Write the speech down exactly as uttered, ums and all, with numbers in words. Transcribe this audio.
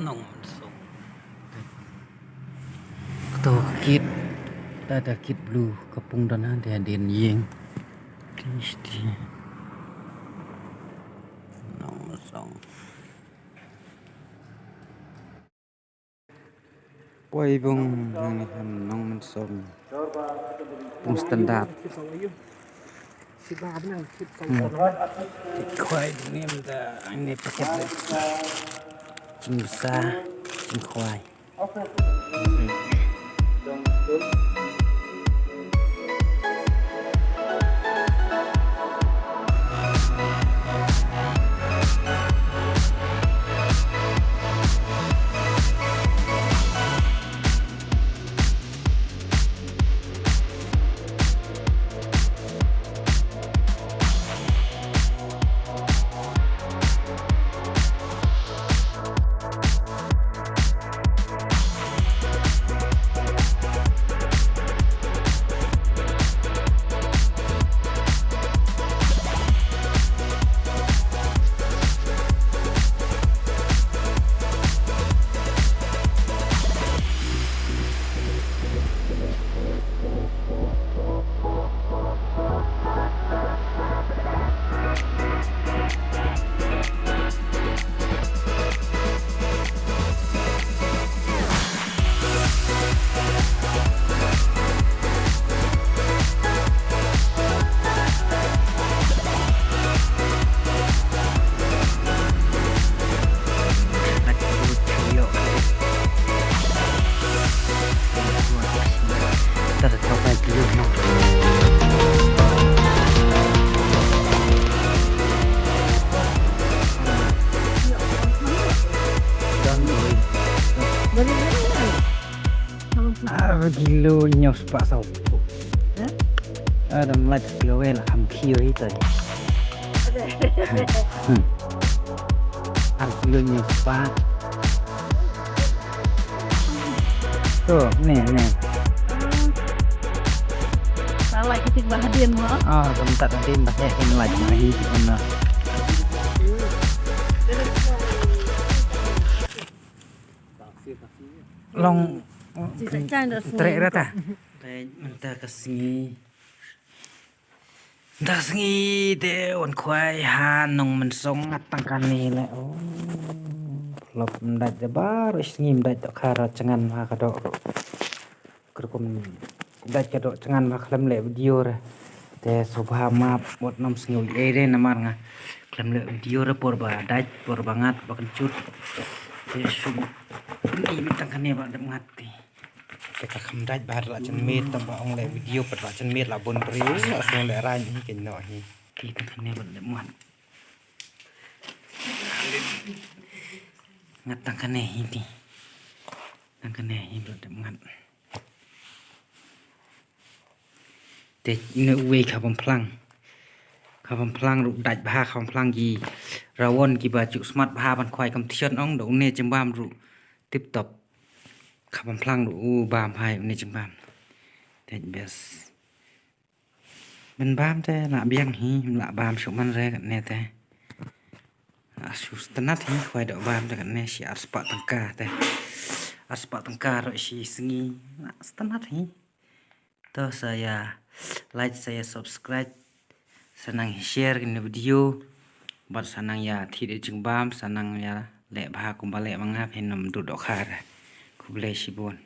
Nongmensong. Kato ka kit. Da da kit blue ka pung don ha, da hadien ïing. Ti ti. Nongmensong. Poi bong nang ni han Nongmensong. Pung standard. Hmm. Khwai ni mynta ni paket de. Jingbsa, jingkhwai. Ar kilo hynñiew spah saw phew. Hah? Ar ym lait kilo, eh, la kham khiew hi ta. Hmm. Ar kilo hynñiew spah. To, ne, ne. Salah kita bah hadien mo. Ah, sebentar nanti bah ya, ini lagi, lagi, mana. Long. Treh rata. Mynta ka sngi. Mynta ka sngi te wan khwai ha Nongmensong, ngat tang kane leh. Oh. Lop ym dait da baroh sngi ym dait dohkha, ra jngan ha ka doh ruh. Kyrkum dait ka doh jngan ba khlem leh video re. Te sngewbha map, wat nym sngew ei ei re namar nga khlem leh video re por ba dait, por ba ngat, ba kynjut. Te shu ei ei tang kane ba dep ngat te. Te ka kham dait ba la jan miet, tang ba ong leh video pat la jan miet la bun briew, la sngew leh rain hi, kynnoh hi. Te tang kane ba dep ngat. Ngat tang kane hi te. Tang kane hi ba dep ngat. Te ine uwei kha bam phlang. Kha bam phlang ruh dait bha, kha bam phlang ki rawon kiba ju smat bha ban khwai kam thion ong, da une jingbam ruh tip top. Kha bam phlang ruh u bam bha une jingbam. Te bes. Ban bam te la biang hi, la bam shuh man re katne te. Asu sngewtynnat hi, khwai doh bam te katne shi ar spah tyngka te. Ar spah tyngka ruh shi sngi. Sngewtynnat hi. To sa ïa like, sa ïa subscribe. Sa nang share kane video. Bad sa nang ïa thied ïa jingbam, sa nang ïa leh bha kumba leh ma nga, phin ym duh dohkha re. Khublei shibun.